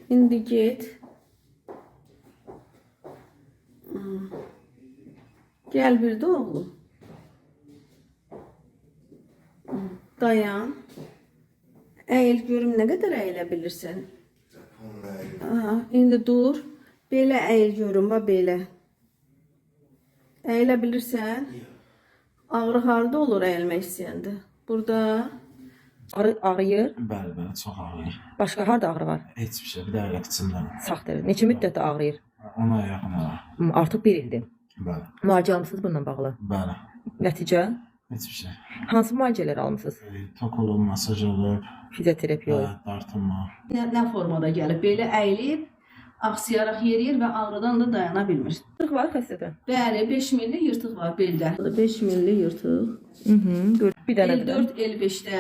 İndi get. Gəl bir də oğlum. Dayan. Əyil görüm nə qədər əyilə bilirsən. Aha, indi dur. Belə əyil görüm, bax belə. Əyilə bilirsən? Ağrı harda olur əyilmək istəyəndə? Burada. Ağrı ağrıyır. Bəli, bəli, çox ağrıyır. Başqa harda ağrı var? Heç bir şey, bir də elə içimdən. Sağ tərəf. Neçə müddətdir ağrıyır? Ona yaxın olar. Artıq bir ildir. Bəli, Müalicə almısınız bununla bağlı? bəli. Nəticə? Heç bir şey. Hansı müalicələr almısınız? Tok olub, masaj olub, Fizioterapiya olub. dartınma. Nə formada gəlib? Belə əyilib, axsayaraq yeriyir və ağrıdan da dayana bilmir. Yırtıq var xəstədə. Bəli, 5 milli yırtıq var beldə. 5 milli yırtıq. Mhm. Bir dənə də. L4, L5-də,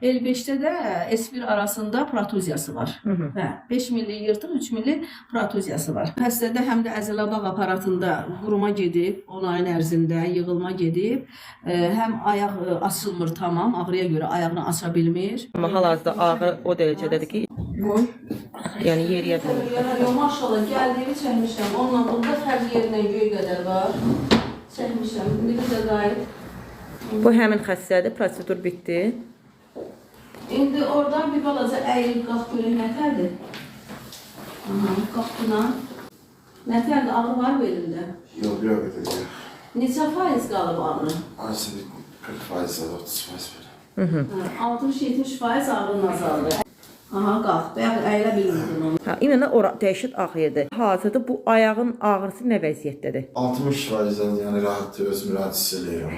L5-də də S1 arasında protuziyası var. Hə, 5 milli yırtıq, 3 milli protuziyası var. Xəstədə həm də əzələ bağ aparatında quruma gedib, 10 ayın ərzində yığılma gedib, həm ayaq açılmır tamam, ağrıya görə ayağını aça bilmir. Amma hal-hazırda ağrı o dərəcədədir ki, Qoy. yəni yeriyə bilmir. Yox, maşallah, gəldiyimi çəkmişəm. Onunla bunda fərq yerindən göy qədər var. Çəkmişəm. İndi bir də qayıt. Bu həmin xəstədir, prosedur bitdi. İndi oradan bir balaca əyilib qalx görək nətərdir. Aha, qalx buna. Nətərdir? Ağrı var belində. Yox, yox, yox. Yox. Neçə faiz qalıb ağrı? Azı bir 40%, 30% belə. Hə, 60-70 faiz ağrının azaldı. Aha, qalx. Bayaq əyilə bilmirdin onu. Hə, inənə ora dəhşət ağrıyırdı. Hazırda bu ayağın ağrısı nə vəziyyətdədir? 60%-dən yəni rahatdır, özümü rahat hiss eləyirəm.